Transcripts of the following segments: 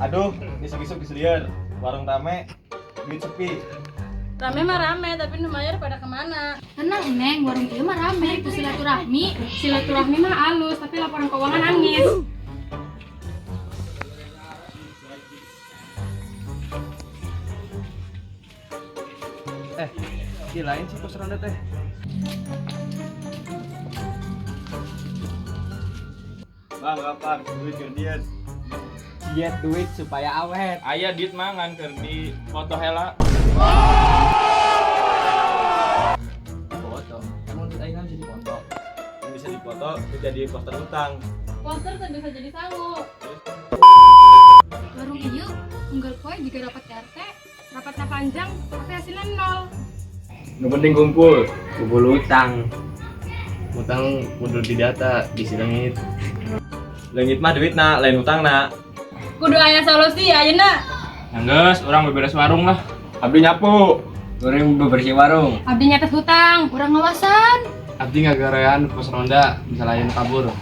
Aduh, isuk-isuk diseliar. Warung rame, duit sepi. Rame mah rame, tapi nu mayar pada kemana? Tenang Neng, warung ieu mah rame ku silaturahmi. Silaturahmi mah alus, tapi laporan keuangan nangis. Eh, di lain sih pos ronda teh. Bang, kapan? Duit keur diet. Diet duit supaya awet. Aya duit mangan keur di foto hela. Foto. Emang duit aing bisa dipoto. Yang bisa dipoto, jadi poster utang. Poster tuh bisa jadi sangu. Warung ieu unggal poe juga rapat RT, rapatnya panjang, tapi hasilnya nol. Nu penting kumpul. Kumpul utang. Utang kudu didata, disilengit. Leungit mah duit na, lain utang na. Kudu aya solusi ayeuna. Geus, urang beberes warung lah. Abdi nyapu. Goreng bebersih warung. Abdi nyatet hutang, kurang ngawasan. Abdi ngagarean pos ronda, bisa lain kabur.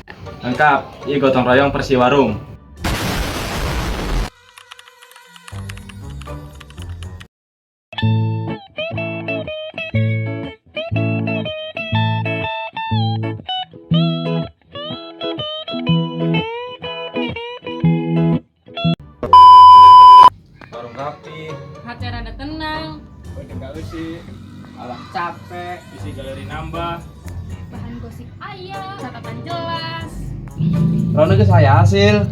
Lengkap, iya gotong royong persi warung. Warung rapi, Hati rada tenang. Udah gak sih. Alah capek. Isi galeri nambah. Bahan gosip ayah, catatan jelas. Ronda ke saya hasil.